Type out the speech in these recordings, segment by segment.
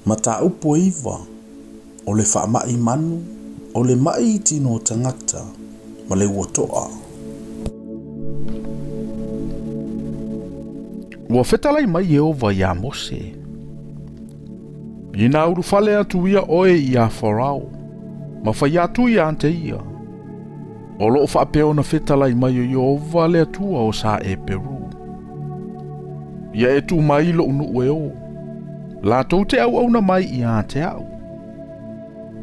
Mataupu e 9, O le faamaʻi manu, o le maʻi i tino o tagata, ma le ua toʻa. Ua fetalai mai Ieova iā Mose, Inā ulufale atu ia ʻoe iā Farao, ma fai atu iā te ia, o loʻo faapea ona fetalai mai o Ieova le Atua o sa Eperu. Ia e tuu mai loʻu nuʻu e ō, latou te ʻauʻauna mai iā te aʻu.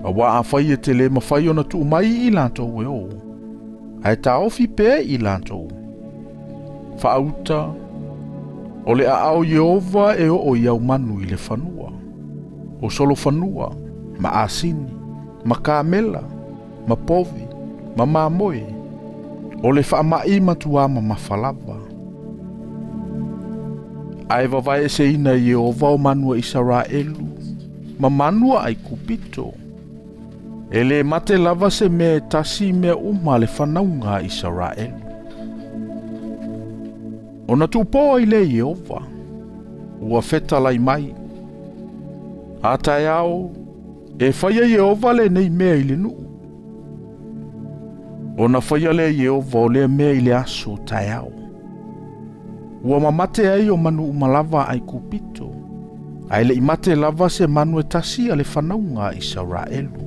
Auā afai e te lē mafai ona tuu mai i latou e ō, ae taofi pea i latou. Faauta, o le aao Ieova e oo i au manu i le fanua, o solofanua, ma asini, ma kamela, ma povi, ma mamoe, o le faamaʻi matuā mamafa lava. Ae vavaeeseina e Ieova o manu a Isaraelu, ma manu a ʻAikupito. E lē mate lava se mea e tasi i mea uma a le fanauga a Isaraelu. Ona tuupō ai lea Ieova, ua fetalai mai, A taeao, e faia Ieova lenei mea i le nuu. Ona faia lea Ieova o lea mea i le aso taeao. Ua mamate ai o manu uma lava a ʻAikupito, ae leʻi mate lava se manu e tasi a le fanauga a Isaraelu.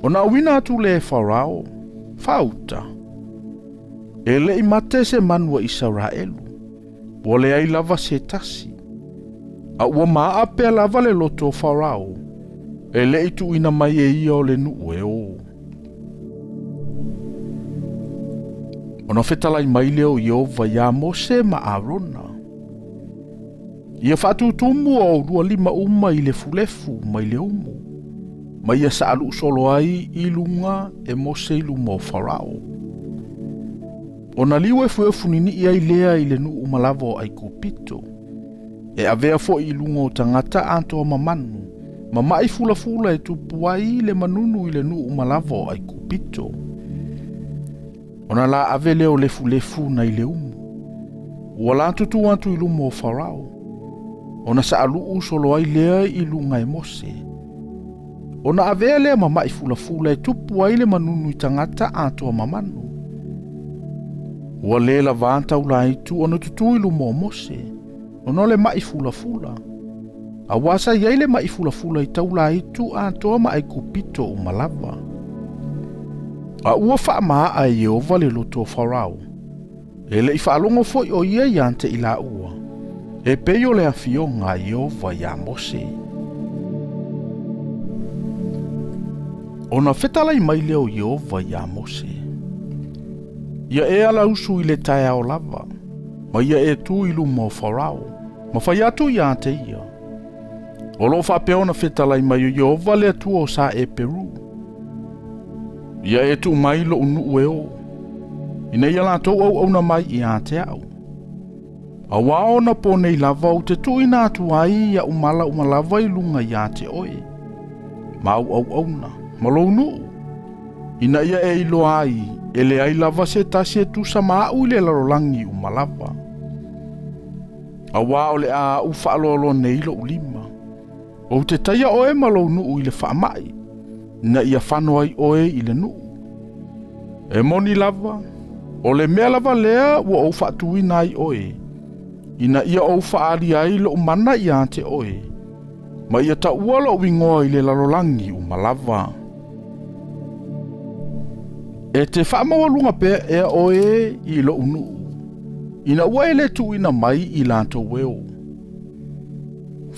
Ona auina atu lea e Farao, faauta, E leʻi mate se manu a Isaraelu, ua leai lava se tasi. A ua maʻa pea lava le loto o Farao, e leʻi tuuina mai e ia o le nuu e ō. Ona fetalai mai lea o Ieova iā Mose ma Arona, Ia faatutumu o oulua lima uma i lefulefu mai le umu, ma ia saʻaluʻu solo ai i luga e Mose i luma o Farao. Ona liu efuefu niniʻi ai lea i le nuu uma lava o ʻAikupito, e avea foʻi i luga o tagata atoa ma manu, ma maʻi fulafula e tupu ai le manunu i le nuu uma lava o ʻAikupito. Ona la ave lea o lefulefu nai le umu. Ua la tutu atu i luma o Farao. Ona saʻaluʻu solo ai lea i luga e Mose. Ona avea lea ma maʻi fulafula e tupu ai le manunu i tagata atoa ma manu. Ua lē lavā taulaitu ona tutū i luma o Mose, ona o le maʻi fulafula. Auā sa i ai le maʻi fulafula i taulaitu atoa ma ʻAikupito uma lava. A ua faamaʻa e Ieova le loto o Farao. E leʻi faalogo foʻi ʻo ia iā te i lāua, e pei o le afioga a Ieova iā Mose. Ona fetalai mai lea o Ieova iā Mose, Ia e alausu i le taeao lava, ma ia e tu i luma o Farao, ma fai atu iā te ia, O loo faapea ona fetalai mai o Ieova le Atua o sa Eperu. Ia e tuu mai loʻu nuu e ō, ina ia latou auauna mai iā te aʻu. Auā ona pō nei lava ou te tuuina atu ai iaʻu mala uma lava i luga iā te oe, ma au auauna, ma lou nuu, ina ia e iloa ai e leai lava se tasi e tusa ma aʻu i le lalolagi uma lava. Auā o le a aʻu faaloaloa nei loʻu lima. Ou te taia ʻoe ma lou nuu i le faamaʻi, ina ia fano ai ʻoe i le nuu. E moni lava, o le mea lava lea ua ou faatuina ai ʻoe, ina ia ou faaali ai loʻu mana iā te ʻoe, ma ia taua loʻu igoa i le lalolagi uma lava. E te faamaualuga pea ea ʻoe i loʻu nuu, ina ua e lē tuuina mai i latou e o.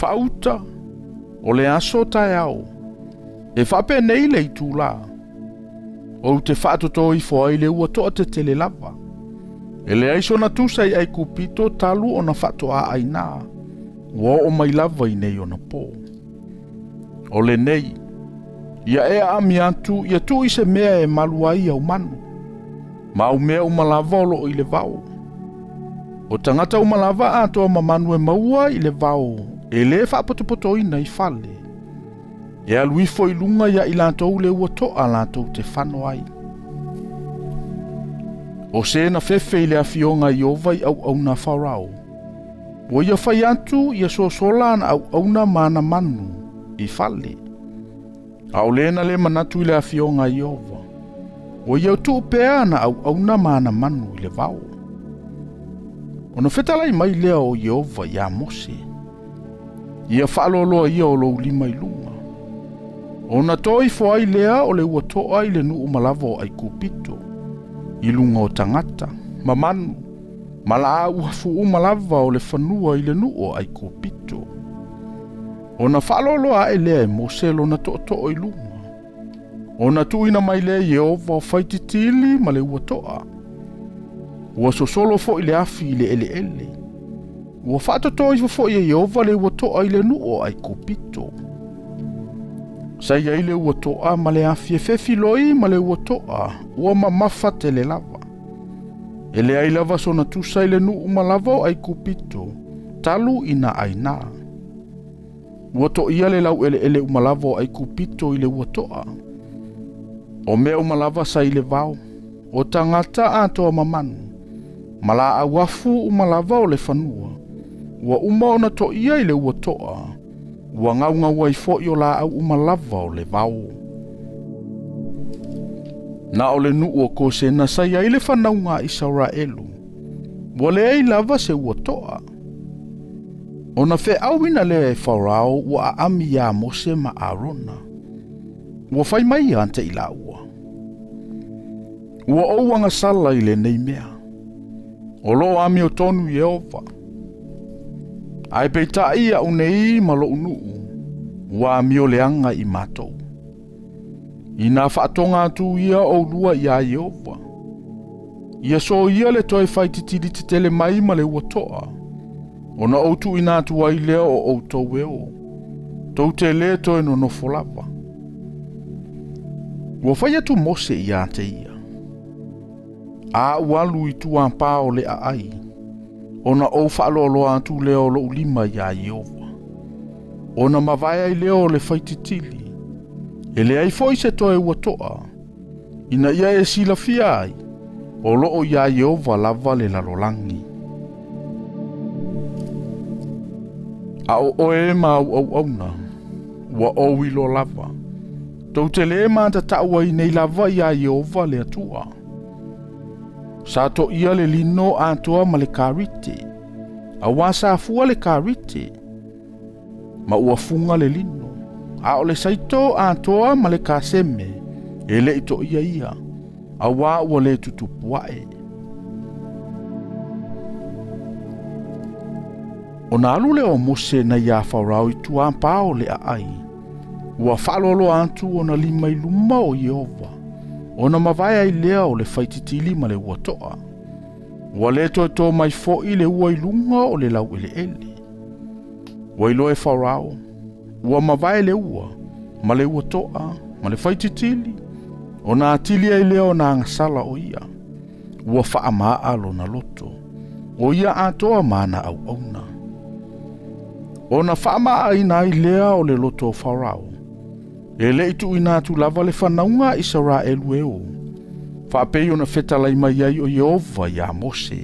Faauta, o le aso taeao, e faapenei le itulā, ou te faatotō ifo ai le ua toatetele lava. E leai sona tusa i ʻAikupito talu ona faatoā ʻainā, ua oo mai lava i nei ona pō. O lenei, ia e aami atu ia tuu i se mea e malu ai au manu, ma au mea uma lava o loo i le vao. O tagata uma lava atoa ma manu e maua i le vao e lē faapotopotoina i fale. E alu ifo i luga iā i latou le ua toʻa latou te fano ai. O se na fefe i le afioga a Ieova i auauna a Farao. Ua ia fai atu ia sosola ana auauna ma ana manu i fale. A o lē na lē manatu i le afioga a Ieova. Ua ia tuu pea ana auauna ma ana manu i le vao. Ona fetalai mai lea o Ieova iā Mose. Ia faaloaloa ia o lou lima i luga. Ona to ifo ai lea o le ua to'a i le nuu uma lava o Aikupito, i luga o tagata, ma manu, ma laau afu uma lava o le fanua i le nuu o Aikupito. Ona faaloaloa ae lea e Mose lona tootoo i luga. Ona tuuina mai lea e Ieova o faititili ma le ua to'a. Ua sosolo foi le afi i le eleele. Ua faatoto ifo foi e Ieova le ua to'a i le nuu o Aikupito. Sa i ai le ua to'a ma le afi e fefiloi ma le ua to'a ua mamafa tele lava. E leai lava sona tusa i le nuu uma lava o Aikupito, talu ina aina. Ua toia le laueleele uma lava o Aikupito i le ua to'a. O mea uma lava sa i le vao, o tagata atoa ma manu, ma laau afu uma lava o le fanua, ua uma ona toia i le ua to'a, ua gaugau ai foi o laau uma lava o le vao. Na o le nuu o Kosena sa i ai le fanauga a Isaraelu, ua leai lava se ua to'a. Ona feauina lea e Farao ua aami iā Mose ma Arona. Ua fai mai ia te i laua. Ua ou agasala i lenei mea. O loo amiotonu Ieova. Ae peitai a'u nei ma lo'u nuu, ua amio leaga i matou. Inā faatoga atu ia oulua iā Ieova. Ia soia le toe faititili tetele mai ma le ua to'a. Ona ou tuuina atu ai lea o outou e o. Tou te lē toe nonofo lava. Ua fai atu Mose ia te ia. A ou alu i tuapā o le aai, ona ou faaloaloa atu lea o lou lima iā Ieova. Ona mavae ai lea o le faititili. E leai foi se toe ua to'a, ina ia e silafia ai, o loo iā Ieova lava le lalolagi. A o oe ma au auauna, ua ou iloa lava, tou te lē matatau ai nei lava iā Ieova le Atua. Sa toia le lino atoa ma le karite, auā sa fua le karite, ma ua fuga le lino, a o le saito atoa ma le kaseme, e le'i toia ia, auā ua lē tutupu ae. Ona alu lea o Mose nai iā Farao i tuapā o le aai, ua faaloaloa atu ona lima i luma o Ieova, ona mavae ai lea o le faititili ma le ua to'a. Ua lē toe to mai foi le ua i luga o le laueleele. Ua iloa e Farao, ua mavae le ua, ma le ua to'a, ma le faititili, ona atili ai lea ona agasala o ia. Ua faamaa lona loto, o ia atoa ma ana auauna. Ona faamaaina ai lea o le loto o Farao, e le'i tuuina atu lava le fanauga a Isaraelu e o, faapei ona fetalai mai ai o Ieova iā Mose.